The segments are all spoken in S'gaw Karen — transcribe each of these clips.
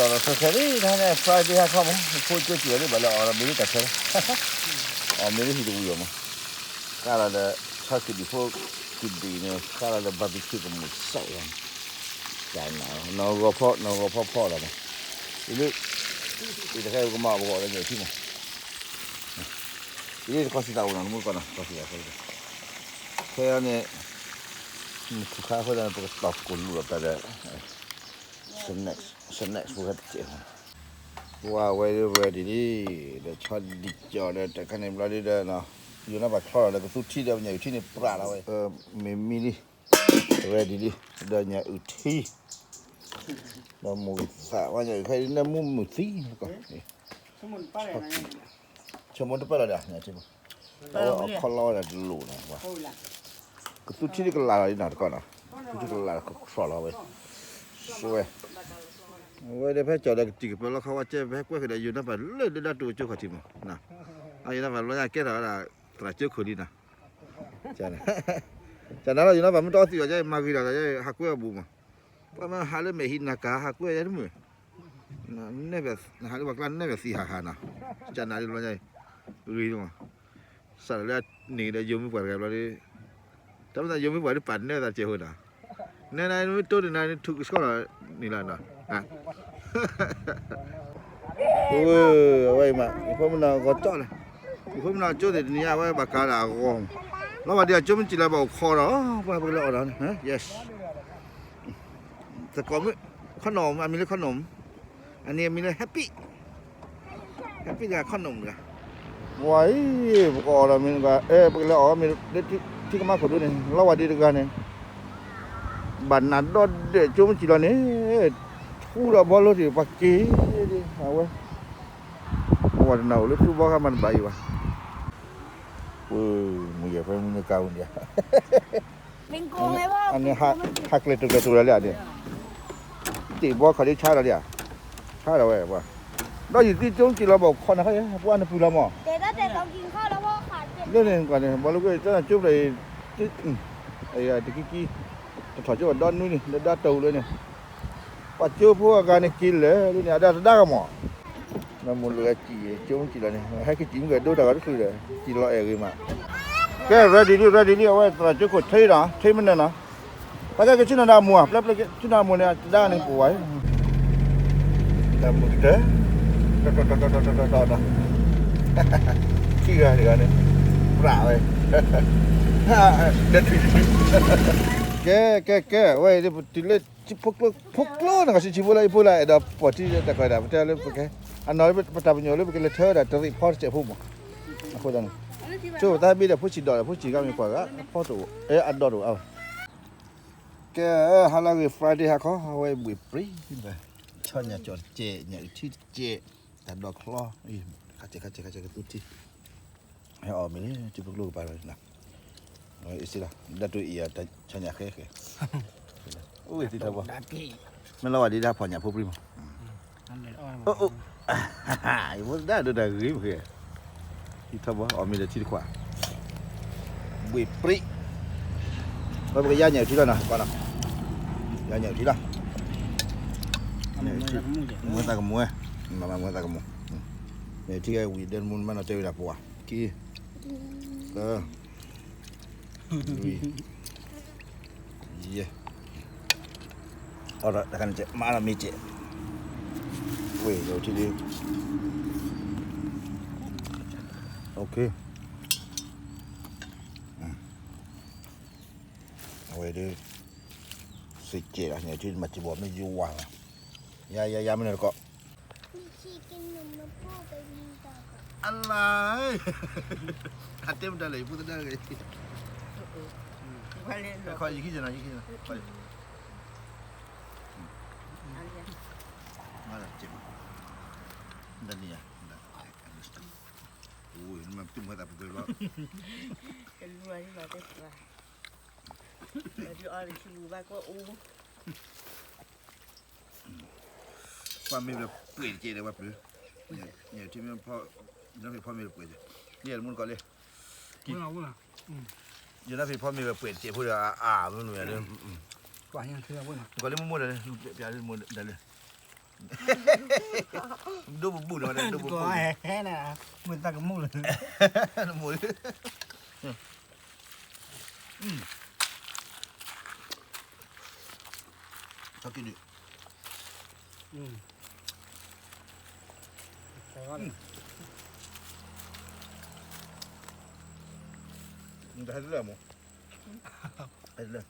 ဒီးခဲခဲလံ တၢ်န့ၣ် Friday ဟါခီမး ဖိကၠိစံးဝဲလၢ ဘၣ်လၢအီၤဒီးမ့ၢ်လၢတၢ်ခဲလၢာ် အီၤမ့ၢ်လၢဟံၣ်တဝံၤအီၤမး ဃၣ်လီၤဒီး ဆီကံးဒံးဖိကဒံးန့ၣ် ဃၣ်လီၤဒီး barbecue ကမူးစဲးလီၤ ကနၤ နီၢ်ဂီၤဖီ နီၢ်ဂီၤဖီဖီလီၤန့ၣ် အံၤလၢ အံၤတခါကမၤအီၣ်ပဂီၢ်လၢညၣ်ထံမး အံၤလၢတခီစံးသးအိၣ်နီၤ နမုၢ်ကီၢ်နီၤ တခီစံးသးအိၣ် ခဲအံၤန့ၣ် မုၢ်ထူၣ်ခါအဃိသတးန့ၣ် ပကတီၢ်ကိၢ်လူလီၤပသးဒီး snacks snacks ဖိတကဲး ပှၤဝဲဒၣ် ready လံ ဒီးဆီဒံၣ်ကၠီဒီးတခါန့ၣ်ဘျီဒ်ဒီး ယိၤနၢ်ပၤချီလီၤဒီးကသူထံဒီးပညၣ်အုၣ်ထံန့ၣ်ပြးလီၤဝဲ မ့မံလံ ready လံ ဒီးညၣ်အုၣ်ထံ ဒီးမုၢ်သးဝဲညၣ်အုၣ်ခဲအံၤ နမုၢ်မုၢ်သံ ဆိကမိၣ်တပာ်လီၤဒီး ညၣ်ထံမး အခီလီၤဝဲဒၣ်တလိၣ်နီၤ ကသူထံတကလးလီၤဒ်နီၤတကီၢ်နီၤ ကသူထံကလးလီၤကဆှီလီၤဝဲ စွဲ ဝဲဒၣ်ဖဲကၠီၤဒီးကတံၢ်ကပၢၤလီၤခီဝဲကဲ ဖဲကွဲဃုာ်ဒီးယိၤနၢ်ပၤလၢဒၣ်တအိၣ်ကၠိခီၣ်ထံးမး အယိၤနၢ်ပၤလီၤညါကဲထီၣ်ဝဲဒၣ် သရၣ်ကၠိခိၣ်လံနီၤ ကနၤလီၤ ယိၤနၢ်ပၤမ့ၢ်တအီသံးအီၤ ယဲမၤဂ့ၤဒီး ယဲဟးကွဲအီၤဘူးမး ပှၤမ့ၢ်ဟးလၢမဲာ်ဟံးနၤကၤ ဟးကွဲယဲတမုာ် နဟးလၢပှၤကျါနဲၣ်ဖဲးသံဟးဟးနီၤ ကနၤလီၤညါ ဂ့ၤမး စးလၢန့ၣ်ဒီးယိၤမ့ၢ်ပှၤတဂၤဘျီဒီး တၢ်မ့ၢ်သးယိၤမ့ၢ်ပှၤဒီးပာ်နဲၣ်သးစဲးဖိနီၤ နဲၣ်နၤမ့ၢ်တိၢ်န့ၣ်နၤန့ၣ်ထူကဆှီလီၤန့ၣ်လီၤနီၤ အဝဲအံၤမး ယဖိမုၣ်နီၤဂီၤကၠီၣ်လၢ ယဖိမုၣ်နီၤကၠိသ့ၣ်တနံၤအဝဲဘၣ်ကးဒၣ်အဂီၢ် လီၤဝဲဒ်အကၠိမ့ၢ်စံးလၢဘၣ်အိၣ်ခိးဒီး ပှၤပကလဲၤအီၣ်ဒီးန့ၣ် yes သကိးမုၣ် ခီၣ်နီၣ် အမံၤလၢခီၣ်နီၣ် အန့ၣ်အမံၤလၢ happy happy တဂၤခီၣ်နီၣ်တဂၤ ဝဲအံၤ ပကအီၣ်ဒီးမ့ၢ်တဂၤ အဲ ပကလဲၤအီၣ်မ့ၢ်လၢထံကမၣ်ခိၣ်ဒိၣ်န့ၣ် လီၤဝဲဒ်တဂၤန့ၣ် ဘၣ်နးဒီးဒဲးကၠိမ့ၢ်စံးလီၤန့ၣ် ထူဒီးဘီလိတံၢ်ပှၤက့ၤ အဝဲ ပဝဲတနၤအိၣ်လၢသူၣ်ဘီဃါမးတဘၣ်အံၤဘၣ် ပမုၢ်ယဲၢ်ဖဲမုၢ်နကါဝံၤဒံး အန့ၣ် ဟးကျဲၤတိာ်ကျဲၤတိာ်လီၤလံဧါန့ၣ် တ့ၢ်ဘီခီၣ်ဒ်ဆါလီၤလံဧါ ဆါလီၤဝဲပှၤ ဒီးယသံကၠိက့ၤလီၤဘၣ်ခီနၤခါ ပှၤနပူၤလီၤမး လၢန့ၣ်ကွၢ်န့ၣ် ဘီလၢကွံာ်တၢ်ကၠိဖျၢၣ်အံၤ တကံကံ တထီၣ်ကၠိဘၣ်ဒီနွံန့ၣ် လၢဒီတၢ်အိၣ်လၢန့ၣ် ပှၤကၠိဖိအဂၤန့ၣ်က့ၤလၢာ်လၢန့ၣ် အဒၣ်တဒါကမး နမိၢ်လိာ်ဝဲစံး ကၠိမ့ၢ်စံးလီၤန့ၣ် ဟဲက့ၤစံးမ့ၢ်ကဒိတၢ်ဂီၤတချုးဒီး စံးလီၤအဲၣ်ဂ့ၤမး ကဲ ready လံ ready လံ အဝဲသရၣ်ကၠိခိၣ်ထံဒီး ထံမနုၤနီၤ ပကဲကဆ့ၣ်နီၤဒၣ်အမိၢ် ပျဲပျဲကဆ့ၣ်နီၤအမိၢ်န့ၣ် တဒါန့ၣ်ပဝဲ တၢ်မုၢ်ကတၢၢ် တီတီတီတီတီတီတီ ထံဂၤတဂၤန့ၣ် ပြးဝဲ လၢထွံၣ်တထွံၣ် ကဲ ကဲ ကဲ ဝဲ တုၤလၢ ဖိကျိ ဖိကျိန့ၣ် ကဆံးဆံးဖိလၢအံၤဖိလၢ အဲၣ်ဒိးပိာ်ထံတၢ်ခွဲးဒၣ် ပတဲလၢပကဲ အနီၢ်လၢပတၢ်ပညိၣ်လၢပကလဲၤထၢဝဲဒၣ်တရံးဖီတစဲးဖိမး အဃိသတးန့ၣ် ဆိပတၢ်ဘ့ၣ်ဒီးဖိဆံးဒီး ဖိဆံးကါမ့ၢ်ကွၢ်ဂၤ အဖီတအိၣ် အဲ အဒီတအိၣ်အါဘၣ် ကဲ ဟါလၢအဂ့ၤ Friday ဟါခီ အဝဲဘှ့ၣ်ပြံ ဆီညၣ်ကၠီၣ်တစဲး ညၣ်အုၣ်ထံတစဲး တၢ်ဒိးချီ ခါစဲး ခါစဲး ခါစဲး ကသူထံ ဟဲအီၣ်မ့ၤလၢထံဖိကျိကပၤလီၤ အ့ၣ်စ့လီၤ ဒၣ်တိၢ်အံၤ ဆီညၣ်ဃဲဃဲ အိၣ်ဝဲသံထီဘီ မ့ၢ်လီၤဝဲဒ်ဒၣ်ဖီၣ်ညၣ်ဖိပြံမး အိၣ်အိၣ် ယဖိသဒါဒိၣ်တၢ်ဂ့ၤမ့ၢ်ဃဲ ထံထီဘီ အီၣ်မ့ၤဒီးထံတခွး ဘှ့ၣ်ပြံ ဝဲပကယါညၣ်ထံလီၤနီၤ ကီးနီၤ ယါညၣ်ထံလီၤ မုၢ်သးကမူၤဝဲ မၤမၤမုၢ်သးကမူၤ မ့ၢ်ထံဝံၤဒီးမူမၤနီၤတဲဝဲဒၣ်ပှၤ ခံ သၢ လွံၢ် ယဲၢ် အီၣ်ဒီးတခါန့ၣ်ကဲ မၤအါထီၣ်မ့ၤကဲ ဝ့ၢ်ယိၤထံလံ OK အဝဲဒၣ် စ့ၢ်ကဲးလီၤ ညၣ်ထံမၤစ့ၢ်ဘီမ့ၢ်ယိဝါလီၤ ယါယါယါမ့ၢ်န့ၣ်တကီး အလါ အတဲမတၤလဲၣ် ယဖိသဒါတဂၤ ခီယခံစနီၤ ယခံစနီၤ ခီယ မၤလၢကဲးမး ဒ်န့ၣ်ယါ အိၣ်မၤပတုာ်မၤသးပှဲၤပှဲၤလီၤ ပှၤမ့ၢ်ပှဲၤတကဲးဒီးပှၤပျုၤ ညၣ်ထံမ့ၢ်ဖီ ယဲၢ်မူတကီးလံ ယဲၢ်နၢ်ဖံးဖီမ့ၢ်ပှဲၤတကဲးဖိဒီး အါမနုၤယါလၢ ကီးလံမိၢ်မိၢ်ဒီးလၢ ပျးလၢမိၢ်ဒီးလၢ ဒိၣ်ပူၤပူၤန့ၣ်ဝဲဒၣ် ဒိၣ်ပူၤပူၤ ဟဲဟဲန့ၣ် မုၢ်သၣ်ကမူၣ်လၢ နမိၢ်လၢ ဆီကံဒု နတဟဲတလၢမး ဟဲတလၢ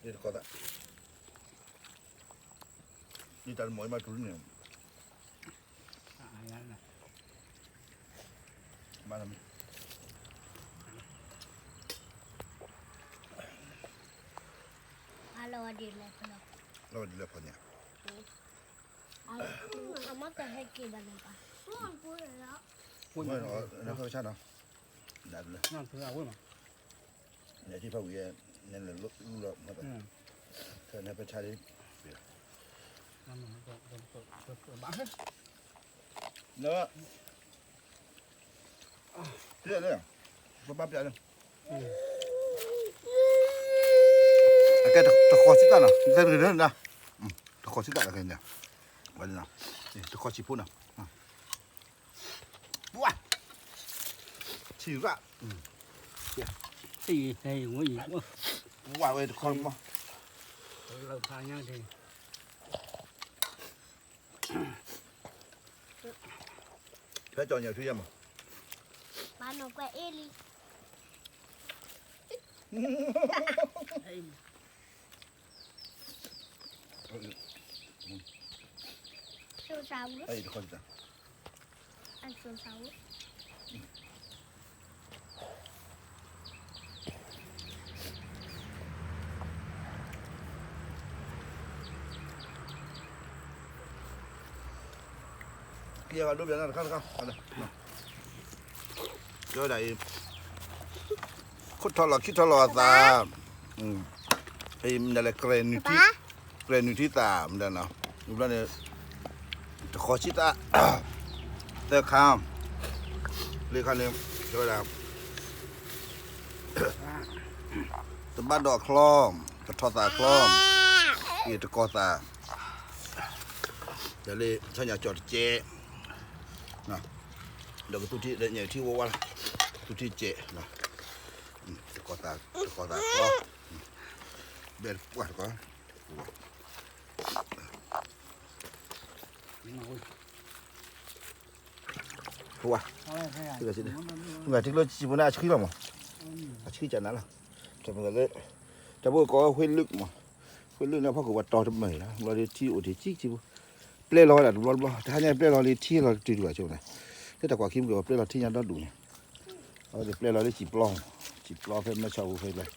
ယတကိးသး ယတၢ်တမီၤအံၤမးတူၢ်န့ၣ် မၤလီၤမး အလီၤဝဲဒ်လဲၣ်ဖီညါ လီၤဝဲဒ်လဲၣ်ဖီညါ အမ့ၢ်ကဟဲက့ၤဘၣ်န့ၣ်ဘၣ် နဖဲဆါနီၤ ဒၣ်တလၢ နထံဖးဝံၤ နလဲၤလူလီၤမၤတၢ် နဖဲဆါလံ လၢ ပျဲလၢ ပဘၣ်ပျဲလၢ အကဲတဃီၤဆံတၢ်နီၤ တဃီၤဆံတၢ်လၢကဲန့ၣ် တဃီၤဆံဖိနီၤ ဝါ ဆံရၣ် ဝါဝဲတခီမး ဖဲကၠီညၣ်ထူယဲၢ်မး ဘၣ်နီၢ်ကွဲအ့လံ စိစၢဝူ အတခီတၢ် အစိစၢဝူ ကဲဝဲဒၣ်အံၤ ခိၣ်ထီၣ်လီၤခံထီၣ်လီၤအသး မ့ၢ်ဒၣ်လဲၣ် ကြဲနုာ်ထံ ကြဲနုာ်ထံသး မ့ၢ်ဒၣ်နီၤ ဝံၤဘျီန့ၣ် တဃီၤဆံတၢ် သၢခါ လၢခါန့ၣ် တဲဝဲဒၣ် တဘၣ်ဒီးချီ တထီၣ်သးချီ ယတကိးသး ဒီးလၢဆၣ်ညါကၠီတကဲး ဒီးကသူထံ ညၣ်ထံဝါဝါလီၤ သူထံကဲး တကိးသး တကိးသးချီ ဘဲပှၢ်တကိး ဝါ မ့ၢ်ထံကျိဆံးဖိန့ၣ် အဆှံလီၤမး အဆှံကနၤလီၤ တမ့ၢ်လၢ တၢ်ဖိကိးဝဲ ဝ့ၢ်လုၢ်မး ဝ့ၢ်လုၢ်န့ၣ် ဖီခိၣ်ပှၤတီတမံၤလီၤ ဘျီဒီးထံအိၣ်တ့ၢ်ဆံးဆံးဖိ ပျဲလီၤဝဲဒၣ်တဘျီတဘျီ တဟါညါပျဲလီၤလံထံလီၤတတုၤတဘၣ်ဆိန့ၣ် လၢတၢ်ကွၢ်ခံမုၢ်ကီၢ် ပျဲလီၤထံညါဒီဒူၣ်န့ၣ် အဝဲသ့ၣ်ပျဲလီၤလၢစံာ်ပျီ စံာ်ပျီဖဲမဲဆီးပူၤဖဲလဲၣ်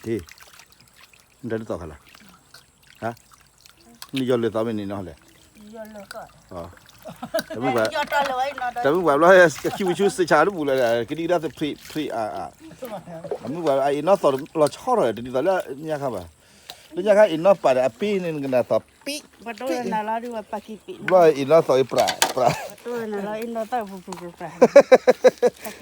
ဟ့ၣ် နတၢ်ဒ်သိးခါလီၤ ဟါ နယီၤလၢာ်သီမ့ၢ်န့ၣ်နီၤလဲၣ် တမ့ၢ်ပှၤ တမ့ၢ်ပှၤဘျီ ခံဝံၤဆူစ့ၢ်ဆါတပူၤလၢ ကဒံကဒါသ့ဖျံးဖျံးအါအါ အမုၢ်ပှၤအအံၤနီၢ်သီၣ်လီၤဆီထီၣ် တဒ်သိးလၢညါခါဘၣ် လၢညါခါအံၤနီၢ်ပာ်ဒီးအပ့ၤန့ၣ် နကနၣ်သီၣ်ပံး ဘျီအံၤနီၢ်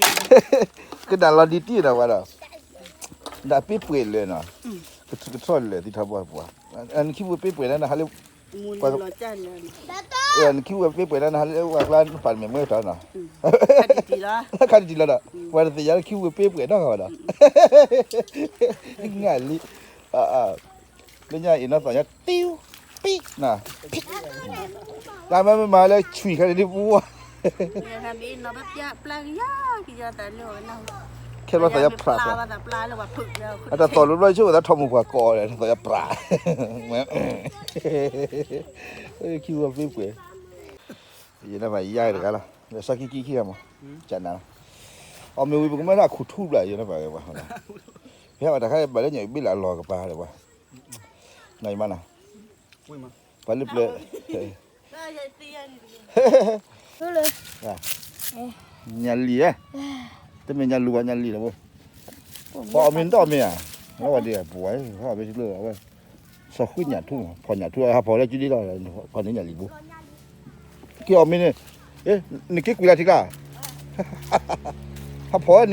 သီၣ်အံၤပြးပြး ကနၣ်လီၤဒ်တံၢ်နီၤဝဲဒီး ဒီးပ့ၤပှဲၤလၢာ်နီၤဝဲဒီး ကထီၣ်လၢာ်သံထီဘိပှၤ နခံဝဲပ့ၤပှဲၤန့ၣ် နဟးလၢ နခံဝဲပ့ၤပှဲၤန့ၣ် နဟးလၢပှၤကျါနပာ်တမဲာ်မွဲတီၤနီၤ ခါတံၢ်လီၤဒီး ပှၤတသ့ၣ်ညါလၢခံဝဲပ့ၤပှဲၤနီတဂၤဘၣ်ဒီး နလံ လၢညါအံၤနီၢ်သီၣ်ညါ တံၢ် ပံၣ် နၤ ပံၣ် တၢ်မ့ၢ်မ့ၢ်မၤလၢဆွံၣ်ခါန့ၣ်ဒ်ပူၤ ခဲဘျီသီၣ်ညါပြး အတၢ်သီၣ်လီၤဘျီဆိဝဲသးထီၣ်မိၢ်ပှၢ်ကိးဒီး တၢ်သီၣ်ညါပြး ခံဝဲပ့ၤပှဲၤ ယနဘၣ်ယါတဂၤလီၤ စီၤခံကံခံဂၤမး ကနၤလီၤ အီၣ်မ့ၢ်ဝံၤပကမၢဒၣ်ခူၣ်ထူဘျီ ယနဘၣ်ဝဲပှၤ ဖဲဘၣ်တၢ်ခါဘၣ်လၢညါဘ့ၣ်လၢအလီၢ်ကပၤဒီးပှၤ နမၤနၤ ပှၤလၢပျဲ ညၣ်လံဧါ တမ့ၢ်ညၣ်လူၤဘၣ်ညၣ်လံလီၤဘိ ပှၤအီၣ်မ့ၢ်နတအီၣ်မ့ၢ်ဧါ လီၤဝဲဒ်ပှၤ ပှၤမ့ၢ်ထံကျိအဝဲ စီၤဃံညၣ်ထူ ဖီၣ်ညၣ်ထူ ဟးဖီၣ်လၢကဒ်လီၤ ဖီၣ်န့ၢ်ညၣ်လံဘိ က့ၤအီၣ်မ့ၢ်န့ၣ် နက့ၤကွံာ်လၢ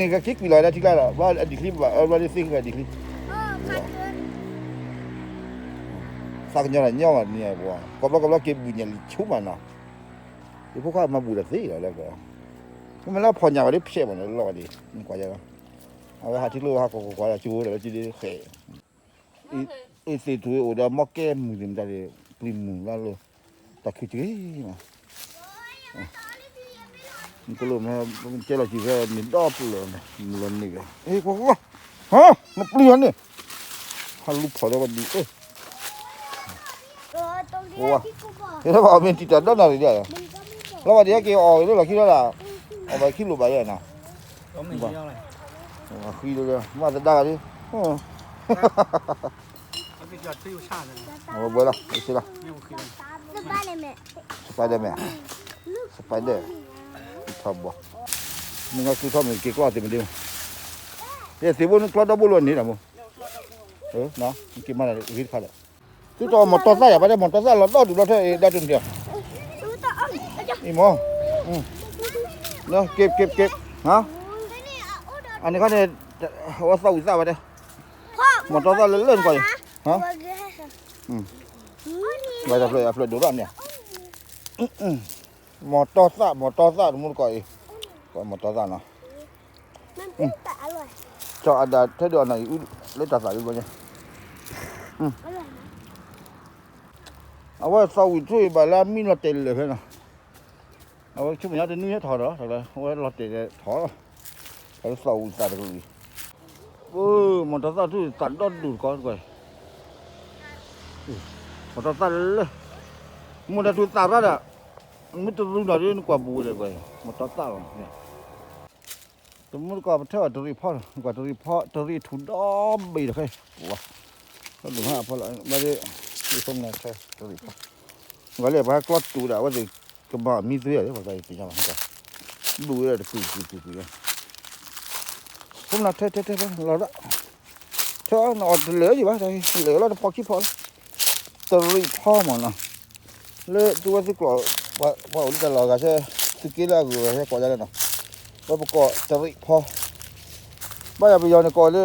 ထံကျါ ဟးဖီၣ်န့ၣ်ကက့ၤကွံာ်လီၤလၢထံကျါဒီး ဘျီအဒံးချံဘၣ် ဘျီဒ်သ့ကဒံးချံ ဘျီ ဘျီဒ်သ့ကဒံးချံ ဘျီ သးကညီၤတၢ်ညီဘၣ်န့ၣ်ပှၤ ကိးဘျီကိးဘျီက့ၤဘုၣ်ညၣ်လံာ်ဆူမးနီၤ, ယဖိခွါမၤဘူၣ်တၢ်သ့လီၤလၢကီး, မ့မ့ၢ်လၢဖီၣ်ညၣ်ဝဲဒ်ဖျဲးမးန့ၣ်လီၤဘၣ်ဒံး နကွၢ်ယၤလီၤ, အဝဲဟးထံကျိဟးကွၢ်ကွၢ်ကွၢ်လၢကၠိဒီးလၢကၠိဒ်ဃဲး အ့ၣ်သ့ၣ်ထူၣ်အိၣ်ဒီးမီၢ်ကဲမုၢ်သ့ၣ်မတၤဒီး ပျံၤမုၢ်လၢလၢ တၢ်ခုၣ်တဂ့ၤမး, ကလိၣ်မ့ၢ်ကဲလီၤကံၤဖဲန့ၣ်ဒီဖျၢၣ်န့ၣ် မုၢ်လီၤန့ၢ်က့ၤ, ဟ့ၣ်ကွၢ်ကွၢ်ကွၢ်, ဟါ, နပျံၤဟီန့ၣ်, ဟးလူၤဖီၣ်ဒီးဝဲဒ်အံၤ, ကွၢ်, ဟဲဘၣ်အီၤမ့ၢ်တံာ်တာ်ဒီနၣ်ရံၣ်ဒ်, လီၤဘၣ်ဒ်ဟဲက့ၤအီၣ်ဂ့ၤလၢလီၢ်ခံလီၤဒၣ်, အီၣ်ဘၣ်ခံလိာ်ဘၣ်ယဲနီၤ, ဃံလၢမၤသဒါဂၤဒ် အဝဲဘှဲလီၤ စ့လီၤ, Spider-Man, Spider, ထီဘိ, မ့ၢ်ငါကျူထီၣ်မ့ၢ်က့ၤကျီၢ်သ့ၣ်မ့ၢ်ဒ်မး, ယသ့ၣ်ဘိနကျီဒီဘိလိာ်န့ၣ်တၢ်မိၢ်, က့ၤမၤတၢ်ဂ့ၤတခါဒီး, သုတအီၣ်မီၢ်တီသၣ်ယၤ ဘၣ်တဲမီၢ်တီသၣ်လီၤဒီဒူၣ်လီၤထဲအံၤ ဒၣ်တုၤန့ၣ်, အံၤမ့ၢ်, က့ၤက့ၤက့ၤ, အန့ၣ်ခါန့ၣ်, အဝဲသီၣ်ဝံၣ်သၣ်ဘၣ်တဲ, မီၢ်တီသၣ်လၢလၢနကွၢ်အံၤ, ဘၣ်တၢ်ဖျၢၣ်အဖျၢၣ်ဒိၣ်ထီၣ်န့ၣ်, မီၢ်တီသၣ် မီၢ်တီသၣ်တမူတကိးအံၤ, မီၢ်တီသၣ်နီၤ, ကၠီအဒၣ်ထဲဒုးအနီၢ်အံၤအူလၢတၢ်သၣ်ဒုးဘျီညါ, အဝဲသီၣ်ဝံၣ်ထူၣ်အံၤဘၣ်လၢအမံလီၤတဲာ်လၢာ်ဖဲနီၤ, အဝဲဆိကမိၣ်ညါတနွံဟဲထီၣ်ဒီး အဝဲလီၤတဲာ်ထီၣ်လီၤ, အဝဲသီၣ်ဝံၣ်သၣ်တကလုာ်အံၤ, မီၢ်တီသၣ်ထူၣ်သၣ်ဒီဒူၣ်တကိးတကိး, မီၢ်တီသၣ်လၢ, မူဒါထူၣ်သၣ်ရၣ်ဒီး, မ့ၢ်တရူးနီၤဒ်နကွၢ်ဘူးဝဲလဲၣ်ကွၢ်, မီၢ်တီသၣ်လီၤ, တမူတကိးပထၢၣ်အီၤတရံးဖီ, ကွၢ်တရံးဖီ တရံးထူၣ်ဒီဘ့ၣ်တခါ, ဝါ, ဘၣ်ဒ်, ဖဲမနၤထဲတရံးဖီ, ကွၢ်လၢပှၤဟဲကျီတူာ်ဒၣ်အဝဲသ့ၣ်, ကမၤမံသွ့အီၤလၢပှၤသ့ၣ်ညါဘၣ်, ဘူးဝဲဒၣ်တကုာ်ကုာ်ကုာ်ကုာ်, ဖဲမနၤထဲထဲထဲဖဲလီၤဒၣ်, ထဲအီၤနအီၣ်တလၢာ်ယံၤဘၣ်, လဲၤလီၤတဖီခံဖီလီၤ, တရံးဖီမးနီၤ, လၢသုဝဲသုကျိး, ပှၤအိၣ်လၢတၢ်လီၢ်ဂၤဆဲ, သုးက့လၢအဂုၤအဂၤဆဲကိးဒ်လဲၣ်နီၤ, ဝဲပကိးတရံးဖီ, ဘၣ်ယၤပယီၤန့ၣ်ကိးလၢ,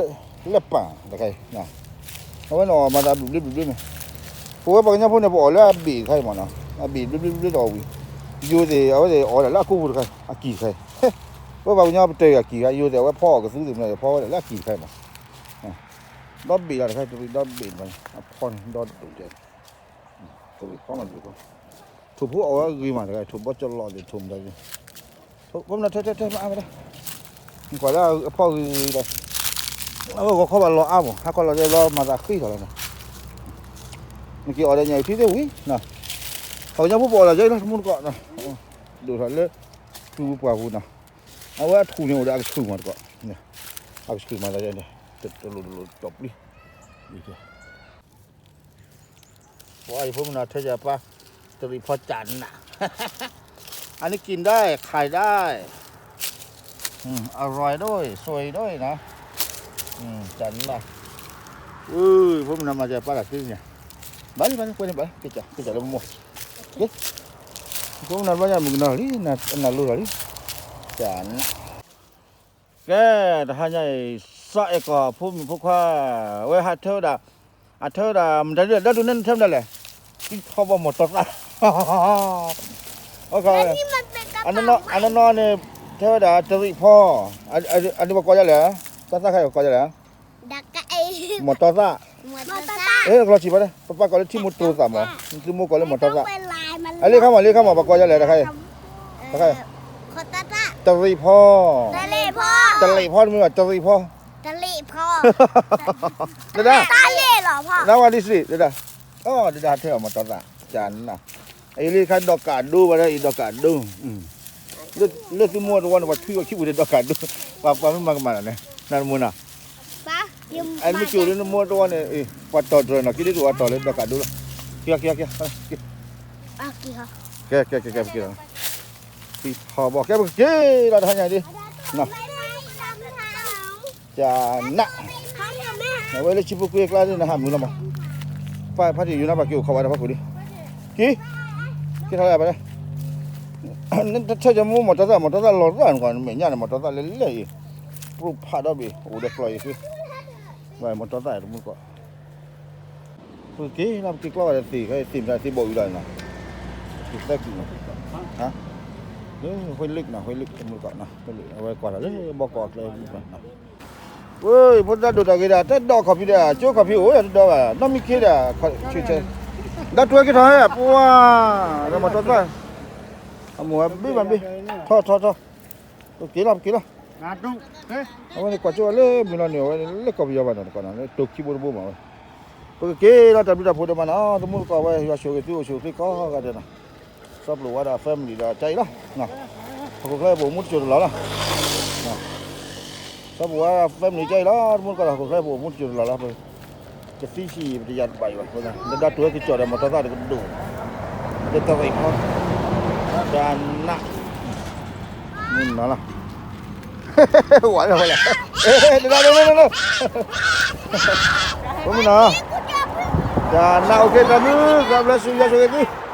လၢပၢ်တခါအံၤ, အဝဲန့ၣ်အီၣ်မၤသးဘျုးဘျုးဘျုးဘျုးမး, ပဝဲပှၤကညီဖိန့ၣ် ပအီၣ်လၢအဘ့ၣ်တခါအံၤမးနီၤ, အဘ့ၣ်ဘျုးဘျုးဘျုးဘျုးဒီးအီၣ်ဝံၤ, ယိၤသ့ၣ်အဝဲသ့ၣ်အီၣ်ဒၣ်လၢအကိးပူၤတခါ, အကံၢ်တခါအံၤ, ပဝဲပှၤကညီပတၢၢ်အကံၢ်တခါ, ယိၤသ့ၣ်အဝဲဖီအီၣ်ကသူသ့ၣ်မနုၤ ဖီဝဲဒၣ်လၢအကံၢ်တခါအံၤမး, ဒီဘ့ၣ်လီၤတခါ တရံးဒီဘ့ၣ်မး, အဖီန့ၣ်ဒီဒူၣ်တဲာ် တရံးဖီမးဒူၣ်ဖီ, ထိၣ်ဖိအီၣ်ဝဲဂ့ၤမးတခါ, ထိၣ်ဘီကလီၤသ့ၣ် ထိၣ်မတၤသ့ၣ်, ဖိမနုၤထဲထဲထဲမးအါဝဲဒၣ်, နကွၢ်လၢအဖီဂ့ၤဂ့ၤဒီး, အဝဲဂီၤခီဘၣ်လီၤအါမး ဟါခီလီၤဒဲးဘျီမၤသးဃံထီၣ်လီၤနီၤ, နက့ၤအီၣ်ဒီးညၣ်အုၣ်ထံသ့ၣ်ဝံၤ, ပှၤကညီဖိပအီၣ်လီၤယဲလီၤ တမူတကိး, ဒိၣ်ထီၣ်လၢ, ထူပှၢ်ပူၤနီၤ, အဝဲအထူၣ်န့ၣ်အိၣ်ဒီးအကဆူၣ်မးတကိး, အကဆူၣ်မးသးယဲ, တလိၣ်တလိၣ်တီၢ်ပျံၤ, ပှၤယဖိမနုၤထဲယပၢ်, တရံးဖီကၢ်နး, อันนี้กินได้ ขายได้, อร่อยด้วย สวยด้วยนะ, ကၢ်နး, ဖိမနုၤမၤယပၢ်တၢ်သ့န့ၣ်, ဘၣ်လံဘၣ်လံ ကွၢ်န့ၣ်ဘၣ်လံ က့ၤကၢ်လၢမိၢ်, ဖိမနုၤဘၣ်ယမုၢ်ကနီၤလံ, နလိၤလီၤလံ, ကၢ်နး ကဲ, တဟါညါအံၤ စီၤအဲၣ်ကီၢ်ဖိမုၣ်ဖိခွါ, ဝဲဟးထၢဝဲဒၣ်, အထၢဝဲဒၣ် မတၤဒ်လဲၣ် ဒီဒူၣ်န့ၣ် နထၢမတၤလဲၣ်, ထံထီဘီမီၢ်တီသၣ်, အနီၢ်နီၢ်န့ၣ် ထၢဝဲဒၣ်တရံးဖီ, အဒုးပှၤကိးဒ်လဲၣ်, စီၤသၣ်ခါအံၤပှၤကိးဒ်လဲၣ်, မီၢ်တီသၣ်, အဲ ကလီၤဆံးဘၣ်, ပပၢ်ကိးလၢထံမိၢ်တိသၣ်မး, သုမိၢ်ကိးလၢမီၢ်တီသၣ်, အလံခါမး လံခါမး ပှၤကိးဒ်လဲၣ်တခါအံၤ တရံးဖီ, တရံးဖီတမ့ၢ်ဘၣ် တရံးဖီ, တဒၣ်, ဒဒၣ်ထဲအီၤမီၢ်တီသၣ်, ကၢ်နး, အအံၤလံခါဒီးကးဒိဘၣ်ဒီးအံၤဒီးကးဒိ, လၢသုမိၢ်တဝီန့ၣ် ပှၤထွံအီၤခံပူၤဒီးဒီးကးဒိ, ပှၤမ့ၢ်မၤကမၣ်လီၤန့ၣ် နၤတမုာ်နီၤ, အမ့ၢ်ကၠိလၢနမိၢ်တဝီန့ၣ် ပှၤတီၢ်တြီၤနီၤ က့ၤဒ်သိးအတီၢ်လၢဒီးကးဒိလီၤ, က့ၤ က့ၤ က့ၤ က့ၤ, ကဲ ကဲ ကဲ ကဲ ပက့ၤလီၤ, ကဲ ပကက့ၤလီၤတဟါညါဒ်, ကၢ်နး, အဝဲလၢဆံဖိကွ့အကျါန့ၣ် နဟးမုာ်လီၤမး, ဖါတံၢ်ယိၤနါ ပှၤက့ၤအိၣ်ခိးဝဲဒီးဖီခိၣ်လံ, က့ၤ, က့ၤထီၣ်လၢဘၣ်လၢ, နတထၢၣ်ယမိၢ်မီၢ်တီသၣ် မီၢ်တီသၣ်လီၤသၣ်နကွၢ် နမဲာ်ညါန့ၣ် မီၢ်တီသၣ်လဲၤလဲၤအံၤ, ပြိၣ်ဖးဒီဘ့ၣ် အိၣ်ဒီးကျီၢ်အံၤသ့, မီၢ်တီသၣ်တမူတကိး, ပကက့ၤလီၤ ပက့ၤကျီဘၣ်ဒီးသ့ၣ် သ့ၣ်မတၤသ့ၣ်ဘီၣ်အုးလီၤနီၤ, သ့ၣ်သၢကုာ်နီၤ, ဟါ, လၢ ဝ့ၢ်လွံၣ်နီၤ ဝ့ၢ်လွံၣ် တမူတကိးနီၤ ဝ့ၢ်လွံၣ် အဝဲကွၢ်လီၤလၢဘီကီးအကျဲနီၤ, ဝ့ၢ် ဖိသၣ်ဒိၣ်တၢ်ဂ့ၤဒၣ် တၢ်ဒိးခီၣ်ဖံးဒီး ကၠိခီၣ်ဖံးအိၣ်ဒီးတဒိးဘၣ် နီၢ်မံခ့ဒီး ဆံးဆဲး, ဒီးတွဲက့ၤထီၣ်ဟဲ ပှၤ ဒီးမၤတီသၣ်, အမိၢ်ဝဲဘ့ၣ်မးဘ့ၣ်, ထီၣ်ထီၣ်ထီၣ်, ပက့ၤလီၤ ပက့ၤလီၤ အဝဲန့ၣ်ကွၢ်ကၠိဝဲလၢမုၢ်လီၤန့ၣ် အဝဲလၢကီၢ်ပယီၤဘၣ်နီၤ တကိးနီၤ လၢတိၤခံဘိတဘိမးဝဲ, ပကက့ၤလီၤတၢ်ဘျုးတၢ်ဖှိၣ်ဒိၣ်မးနီၤ တမူတကိးဝဲ ယွၤဆိၣ်ဂ့ၤသုအိၣ်ဆူၣ်အိၣ်ချ့ကိးဂၤဒဲးနီၤ, စီၤပျိၣ်ဝါဒီး family ဒီး ကၠါအံၤလီၤ, ဟီၣ်ခိၣ်ချၢပအိၣ်မူတစိၢ်တလီၢ်လီၤ, စီၤပျိၣ်ဝါ family ကၠါအံၤလီၤ တမူတကိးဒီး ဟီၣ်ခိၣ်ချၢပအိၣ်မူတစိၢ်တလီၢ်လီၤ ပ ကသံဆံး ပတယၤတဘၣ်အံၤဘၣ်, လၢဒၣ်တွဲက့ၤကၠီၣ်ဒီး မၤတီသၣ်တကဒိၣ်, လၢတၢ်သ့ၣ်ဖီ, တၢ်နး, မုၢ်နၤလီၤ, ဝဲလီၤ, တဒၣ်လၢလၢလၢ, မုၢ်နၤ, တၢ်နး OK တၢ်ဘျုး God bless you ယွၤဆိၣ်ဂ့ၤသု